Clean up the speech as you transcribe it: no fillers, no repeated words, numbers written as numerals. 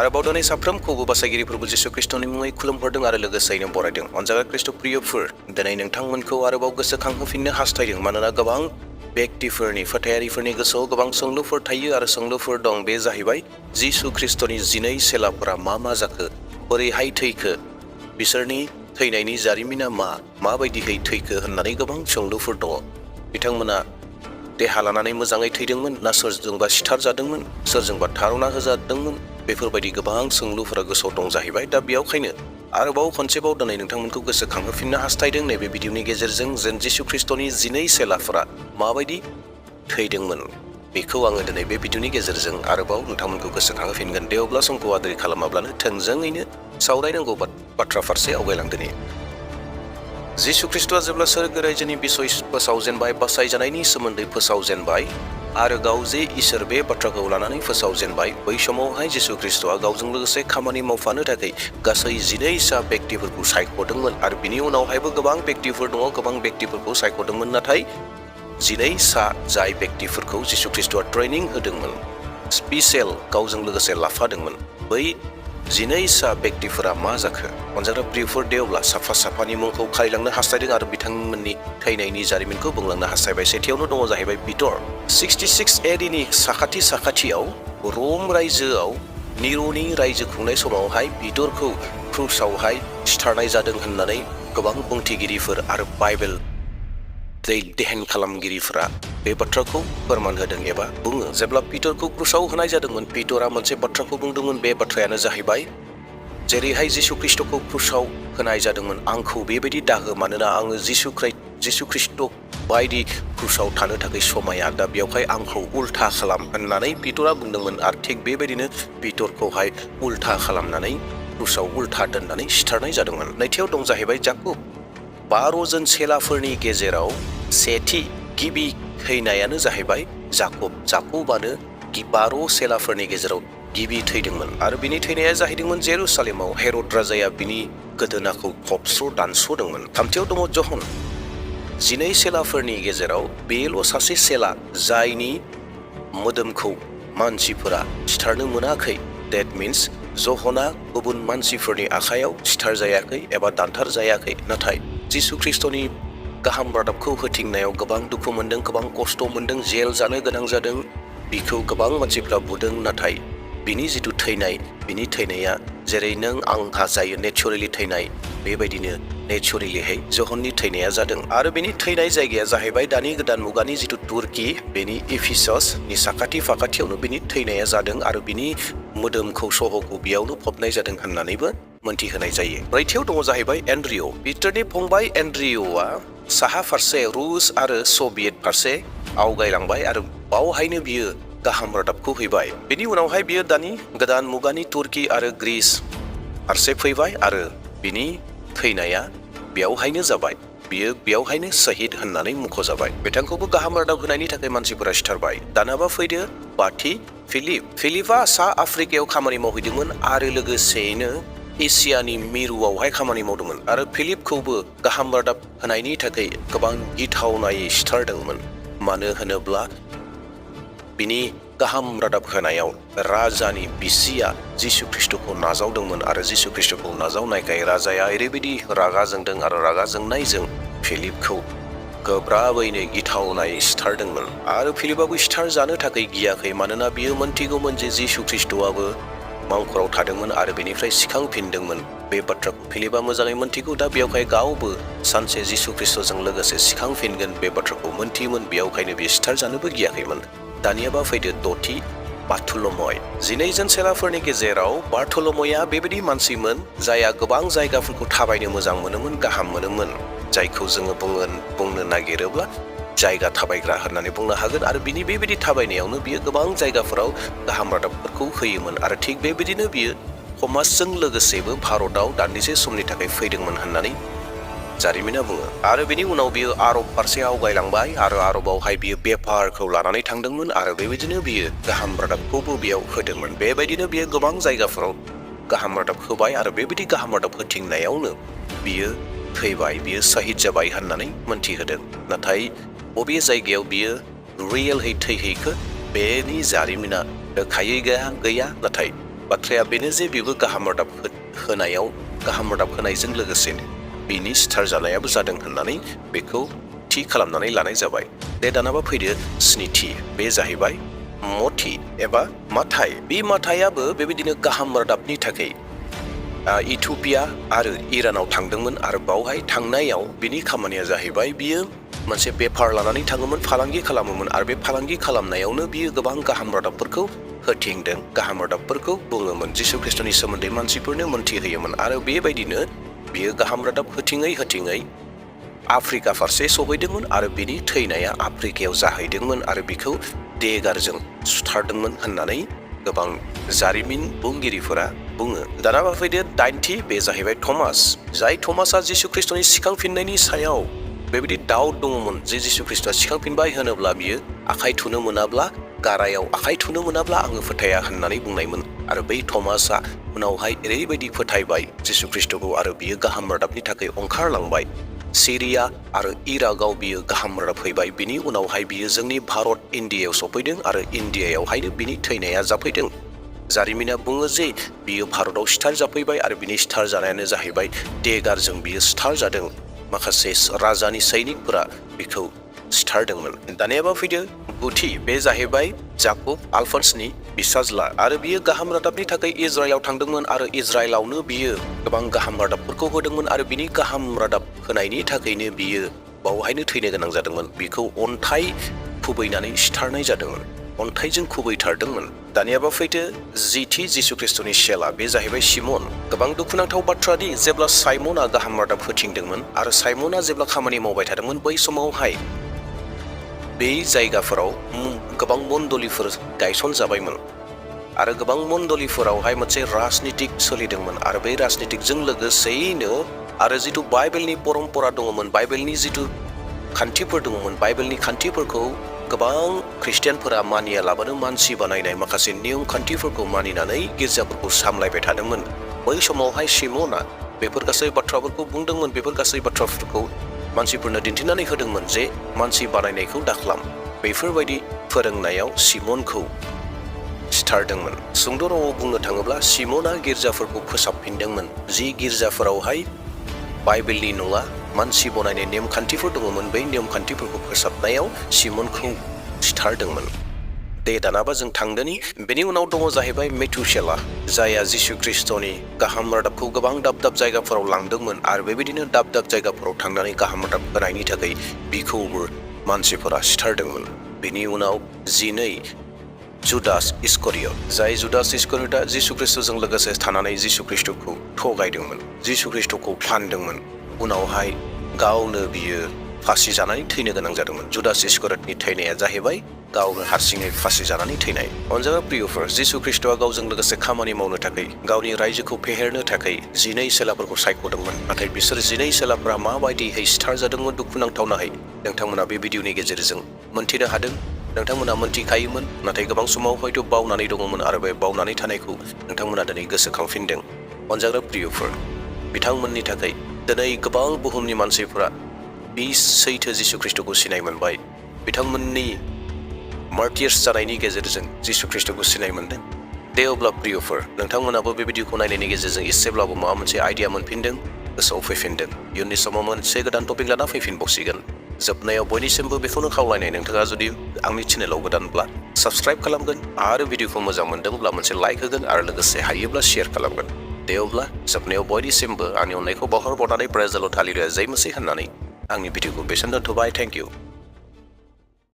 आरोबाव दिनै साफ्रोमखौबो बासायगिरि प्रभु जिसु ख्रीष्टनि मुङै खुलुमहरदों आरो लोगोसेयैनो बरायदों। अनजाग्रा ख्रीष्ट प्रियफोर, दिनै नोंथांमोनखौ आरोबाव गोसोखांहोफिननो हास्थायदों मानोना गोबां व्यक्तिफोरनि फोथायारिफोरनि गोसोआव गोबां सोंलुफोर थायो आरो सोंलुफोर दं। बे जाहैबाय जिसु ख्रीष्टनि 12 सेलाफोरा मा जाखो, बोरैहाय थैखो, बिसोरनि थैनायनि जारिमिना माबायदियै थैखो होननानै गोबां सोंलुफोर दङ। बिथांमोना देहा लानानै मोजाङै थैदोंमोन ना सोरजोंबा सिथार जादोंमोन, सोरजोंबा थारना होजादोंमोन, बेफोरबायदि गोबां सोंलुफोरा गोसोआव दं जाहैबाय। दा बेयावखायनो आरोबाव खनसेबाव दिनै नोंथांमोनखौ गोसोखांहोफिननो हास्थायदों नैबे भिडिअनि गेजेरजों जेन जिसु ख्रीष्टनि 12 सेलाफोरा माबायदि थैदोंमोन बेखौ आङो दिनै बे भिडिअनि गेजेरजों आरोबाव नोंथांमोनखौ गोसोखांहोफिनगोन। दे अब्ला समखौ आद्रि खालामाब्लानो थोंजोङैनो सावरायनांगौ बाथ्रा फारसे आवगायलांदोनि। जिसु ख्रीष्टआ जेब्ला सोरगो रायजोनि बिसय फोसावजेनबाय, बासायजानायनि सोमोन्दै फोसावजेनबाय आरो गाव जे इसोर बे बाथ्राखौ लानानै फोसावजेनबाय, बै समावहाय जिसु ख्रीष्टआ गावजों लोगोसे खामानि मावफानो थाखाय गासै 12 सा व्यक्तिफोरखौ सायख'दोंमोन आरो बिनि उनावहायबो गोबां व्यक्तिफोर दङ, गोबां व्यक्तिफोरखौ सायख'दोंमोन। नाथाय 12 सा जाय व्यक्तिफोरखौ जिसु ख्रीष्टआ ट्रेनिं होदोंमोन, स्पेशेल गावजों लोगोसे लाफादोंमोन, बै 12 सा व्यक्तिफोरा मा जाखो? अनजाग्रा प्रियफोर, दे अब्ला साफा-साफानि मुंखौ खारिलांनो हास्थायदों आरो बिथांमोननि थैनायनि जारिमिनखौ बुंलांनो हास्थायबाय। सेथियावनो दङ जाहैबाय पिटर। 66 एडिनि साखाथियाव रम रायजोआव निर'नि रायजो खुंनाय समावहाय पिटरखौ क्रुसावहाय सिथारनाय जादों होननानै गोबां बुंथिगिरिफोर आरो बाइबेल दैदेन खालामगिरिफोरा बे बाथ्राखौ फोरमान होदों एबा बुङो। जेब्ला पिटरखौ क्रुसाव होनाय जादोंमोन, पिटरा मोनसे बाथ्राखौ बुंदोंमोन। बे बाथ्रायानो जाहैबाय, जेरैहाय जिसु ख्रीष्टखौ क्रुसाव होनाय जादोंमोन, आंखौ बेबायदि दाहो, मानोना आङो जिसु ख्रीष्ट बायदि क्रुसाव थानो थाखाय समाया। दा बेवहाय आंखौ उल्था खालाम होननानै पिटरा बुंदोंमोन आरो थिग बेबायदिनो पिटरखौहाय उल्था खालामनानै क्रुसाव उल्था दोननानै सिथारनाय जादोंमोन। नैथियाव दं जाहैबाय जाकुब। 12 जन सेलाफोरनि गेजेराव गिबि थैनायानो जाहैबाय जाकुब। जाकुबानो 12 सेलाफोरनि गेजेराव गिबि थैदोंमोन आरो बिनि थैनाया जाहैदोंमोन जेरुसालेमाव। हेरद राजाया बिनि गोदोनाखौ दानस'दोंमोन। थामथियाव दङ जहन। 12 सेलाफोरनि गेजेराव बेल' सासे सेला जायनि मोदोमखौ मानसिफोरा सिथारनो मोनाखै। डेट मिन्स जहना गुबुन मानसिफोरनि आखायाव सिथार जायाखै एबा दानथार जायाखै। नाथाय जिसु ख्रीष्टनि गाहाम रादाबखौ होथिंनायाव गोबां दुखु मोनदों, गोबां खस्थ' मोनदों, जेल जानो गोनां जादों। बिखौ गोबां मानसिफ्रा बुदों। नाथाय बिनि जिथु थैनाय, बिनि थैनाया जेरै नों आंहा जायो नेचारेलि थैनाय, बेबायदिनो नेचारेलिहाय जहननि थैनाया जादों। आरो बिनि थैनाय जायगाया जाहैबाय दानि गोदान मुगानि जिथु तुर्की, बेनि एफिसासनि साखाथियावनो बिनि थैनाया जादों आरो बिनि मोदोमखौ सह'खौ बेयावनो फबनाय जादों होननानैबो मोनथिहोनाय जायो। ब्रैथियाव दङ जाहैबाय एन्ड्रिय'। पिटारनि फंबाय एन्ड्रिय'आ साहा फारसे रुस आरो सभियेट फारसे आवगायलांबाय आरो बावहायनो बियो गाहाम रादाबखौ हैबाय। बेनि उनावहाय बियो दानि गोदान मुगानि तुर्की आरो ग्रीस फारसे फैबाय आरो बिनि थैनाया बेयावहायनो जाबाय। बियो बेयावहायनो शहीद होननानै मुंख'जाबाय। बिथांखौबो गाहाम रादाब होनायनि थाखाय मानसिफोरा सिथारबाय। दानाबा फैदो बाथि फिलिप। फिलिपआ सा आफ्रिकायाव खामानि मावहैदोंमोन आरो लोगोसेयैनो एसियानि मिरुआवहाय खामानि मावदोंमन आरो फिलिपखौबो गाहाम रादाब होनायनि थाखाय गोबां गिथावनायै सिथारदोंमोन। मानो होनोब्ला बिनि गाहाम रादाब होनायाव राजानि बिसिया जिसु ख्रीष्टखौ नाजावदोंमोन आरो जिसु ख्रीष्टखौ नाजावनायखाय राजाया ओरैबायदि रागा जोंदों आरो रागा जोंनायजों फिलिपखौ गोब्राबैनो गिथावनायै सिथारदोंमोन। आरो फिलिपआबो सिथार जानो थाखाय गियाखै, मानोना बियो मोनथिगौमोन जे जिसु ख्रीष्टआबो मांखराव थादोंमन आरो बेनिफ्राय सिखांफिनदोंमोन। बे बाथ्राखौ फिलिपआ मोजाङै मोनथिगौ। दा बेयावहाय गावबो सानसे जिसु ख्रीष्टजों लोगोसे सिखांफिनगोन बे बाथ्राखौ मोनथियोमोन। बेयावखायनो बियो सिथार जानोबो गियाखैमोन। दानियाबा फैदो दथि बार्थलमय। 12 जन सेलाफोरनि गेजेराव बार्थलमयआ बेबायदि मानसिमोन जायहा गोबां जायगाफोरखौ थाबायनो मोजां मोनोमोन, गाहाम मोनोमोन, जायखौ जोङो बुंनो नागिरोब्ला जायगा थाबायग्रा होननानै बुंनो हागोन। आरो बिनि बेबायदि थाबायनायावनो बियो गोबां जायगाफोराव गाहाम रादाबफोरखौ होयोमोन आरो थिग बेबायदिनो बियो थमासजों लोगोसेबो भारताव दान्दिसे समनि थाखाय फैदोंमोन होननानै जारिमिना बुङो। आरो बेनि उनाव बियो आरब फारसे आवगायलांबाय आरो आरबावहाय बियो बेफारखौ लानानै थांदोंमोन आरो बेबायदिनो बियो गाहाम रादाबखौबो बेयाव होदोंमोन। बेबायदिनो बियो गोबां जायगाफोराव गाहाम रादाब होबाय आरो बेबायदि गाहाम रादाब होथिंनायावनो बियो थैबाय, बियो शहीद जाबाय होननानै मोनथिहोदों। नाथाय बबे जायगायाव बियो रियेलहै थैहैखो बेनि जारिमिना रोखायै गैया। नाथाय बाथ्राया बेनो जे बेबो गाहाम रादाब होनायजों लोगोसेनो बिनि सिथार जानायाबो जादों होननानै बेखौ थि खालामनानै लानाय जाबाय। दानाबा फैदो स्निथि, बे जाहैबाय मथि एबा माथाय। बे माथायाबो बेबायदिनो गाहाम रादाबनि थाखाय इथिय'पिया आरो इरानाव थांदोंमोन आरो बावहाय थांनायाव बिनि खामानिया जाहैबाय बियो मोनसे बेफार लानानै थाङोमोन, फालांगि खालामोमोन आरो बे फालांगि खालामनायावनो बियो गोबां गाहाम रादाबफोरखौ होथिंदों, गाहाम रादाबफोरखौ बुङोमोन, जिसु ख्रिस्ट'नि सोमोन्दै मानसिफोरनो मोनथिहोयोमोन आरो बेबायदिनो बियो गाहाम रादाब होथिङै आफ्रिका फारसे सहैदोंमोन आरो बिनि थैनाया आफ्रिकायाव जाहैदोंमोन आरो बिखौ देगारजों सुथारदोंमन होननानै गोबां जारिमिन बुंगिरिफोरा बुङो। दानाबा फैदो दाइनथि, बे जाहैबाय थमास। जाय थमासआ जिसु ख्रिस्ट'नि सिखांफिननायनि सायाव बेबायदि दाउट दङमोन जे जिसु ख्रिस्ट'आ सिखांफिनबाय होनोब्ला बियो आखाइ थुनो मोनाब्ला, गारायाव आखाइ थुनो मोनाब्ला आङो फोथाया होननानै बुंनायमोन आरो बै थमासआ उनावहाय ओरैबायदि फोथायबाय जिसु ख्रिस्ट'खौ आरो बियो गाहाम रादाबनि थाखाय ओंखारलांबाय। सिरिया आरो इराकआव बियो गाहाम रादाब हैबाय। बिनि उनावहाय बियो जोंनि भारत इन्डियायाव सफैदों आरो इन्डियायावहायनो बिनि थैनाया जाफैदों। जारिमिना बुङो जे बियो भारताव सिथार जाफैबाय आरो बिनि सिथार जानायानो जाहैबाय देगारजों बियो सिथार जादों। माखासे राजानि सैनिकफोरा बिखौ सिथारदोंमोन। दानियाबा फैदो गुथि, बे जाहैबाय जाकुब आलफन्सनि फिसाज्ला आरो बियो गाहाम रादाबनि थाखाय इजराइलाव थांदोंमोन आरो इजराइलावनो बियो गोबां गाहाम रादाबफोरखौ होदोंमोन आरो बिनि गाहाम रादाब होनायनि थाखायनो बियो बावहायनो थैनो गोनां जादोंमोन। बिखौ अन्थाइ खुबैनानै सिथारनाय जादोंमोन, अन्थाइजों खुबैथारदोंमोन। दानियाबा फैदो जिथि, जिसु ख्रिस्ट'नि सेला, बे जाहैबाय सिमन। गोबां दुखुनांथाव बाथ्रा दि जेब्ला साइमना गाहाम रादाब होथिंदोंमोन आरो साइमना जेब्ला खामानि मावबाय थादोंमोन, बै समावहाय बे जायगाफोराव गोबां मण्डलिफोर गायसनजाबायमोन आरो गोबां मण्डलिफोरावहाय मोनसे राजनितिक सोलिदोंमोन आरो बे राजनितिकजों लोगोसेयैनो आरो जिथु बाइबेलनि परम्परा दङमोन, बाइबेलनि जिथु खान्थिफोर दङमोन, बाइबेलनि खान्थिफोरखौ गोबां ख्रिस्टियानफोरा मानियालाबानो मानसि बानायनाय माखासे नियम खान्थिफोरखौ मानिनानै गिर्जाफोरखौ सामलायबाय थादोंमोन। बै समावहाय सिमना बेफोर गासै बाथ्राफोरखौ बुंदोंमोन, बेफोर गासै बाथ्राफोरखौ मानसिफोरनो दिन्थिनानै होदोंमोन जे मानसि बानायनायखौ दाखालाम। बेफोरबायदि फोरोंनायाव सिमनखौ सिथारदोंमोन। सुंद' रावाव बुंनो थाङोब्ला सिमना गिर्जाफोरखौ फोसाबफिनदोंमोन। जि गिर्जाफोरावहाय बाइबेलनि नङा मानसि बनायनाय नेमखान्थिफोर दङमोन, बै नेमखान्थिफोरखौ फोसाबनायाव सिमनखौ सिथारदोंमोन। दानाबा जों थांदोनि बेनि उनाव दङ जाहैबाय मेथुसेला, जायहा जिसु ख्रिस्ट'नि गाहाम रादाबखौ गोबां दाब दाब जायगाफोराव लांदोंमोन आरो बेबायदिनो दाब दाब जायगाफोराव थांनानै गाहाम रादाब होनायनि थाखाय बिखौबो मानसिफोरा सिथारदोंमोन। बेनि उनाव 12, जुदास इस्करियट, जाय जुदास इस्करियटआ जिसु ख्रिस्ट'जों लोगोसे थानानै जिसु ख्रिस्ट'खौ थगायदोंमोन, जिसु ख्रिस्ट'खौ फानदोंमोन। उनावहाय गावनो बियो फासि जानानै थैनो गोनां जादोंमोन। जुदास इस्करियटनि थैनाया जाहैबाय गावनो हारसिङै फासि जानानै थैनाय। अनजाग्रा प्रियफोर, जिसु ख्रिस्ट'आ गावजों लोगोसे खामानि मावनो थाखाय, गावनि रायजोखौ फेहेरनो थाखाय 12 सेलाफोरखौ सायख'दोंमोन। नाथाय बिसोर 12 सेलाफोरा माबायदियै सिथार जादोंमोन दुखुनांथावनायै नोंथांमोना बे भिडिअनि गेजेरजों मोन्थिनो हादों। नोंथांमोना मोन्थिखायोमोन, नाथाय गोबां समाव हयथ' बावनानै दङमोन आरो बे बावनानै थानायखौ नोंथांमोना दिनै गोसोखांफिनदों। अनजाग्रा प्रियफोर, बिथांमोननि थाखाय दिनै गोबां बुहुमनि मानसिफोरा बे सैथो जिसु ख्रिस्ट'खौ सिनाय मोनबाय। बिथांमोननि मार्टियार्स जानायनि गेजेरजों जिसु ख्रिस्ट'खौ सिनाय मोनदों। अब्ला प्रियफोर, नोंथांमोनाबो बे भिडिअखौ नायनायनि गेजेरजों एसेब्लाबो माबा मोनसे आइडिया मोनफिनदों, गोसोआव फैफिनदों। इयुननि समाव मोनसे गोदान टपिक लाना फैफिनबावसिगोन। जोबनायाव बयनिसिमबो बेखौनो खावलायनाय, नोंथाङा जुदि आंनि चेनेलाव गोदानब्ला साबस्क्राइब खालामगोन आरो भिडिअखौ मोजां मोनदोंब्ला मोनसे लाइक होगोन आरो लोगोसे हायोब्ला शेयार खालामगोन। अब्ला जोबनायाव बयनिसिमबो आंनि अननायखौ बावहरबावनानै प्रेज द लर्ड हालेलुया जय मसीह होननानै आंनि भिडिअखौ बेसेन दोनथ'बाय। Thank you.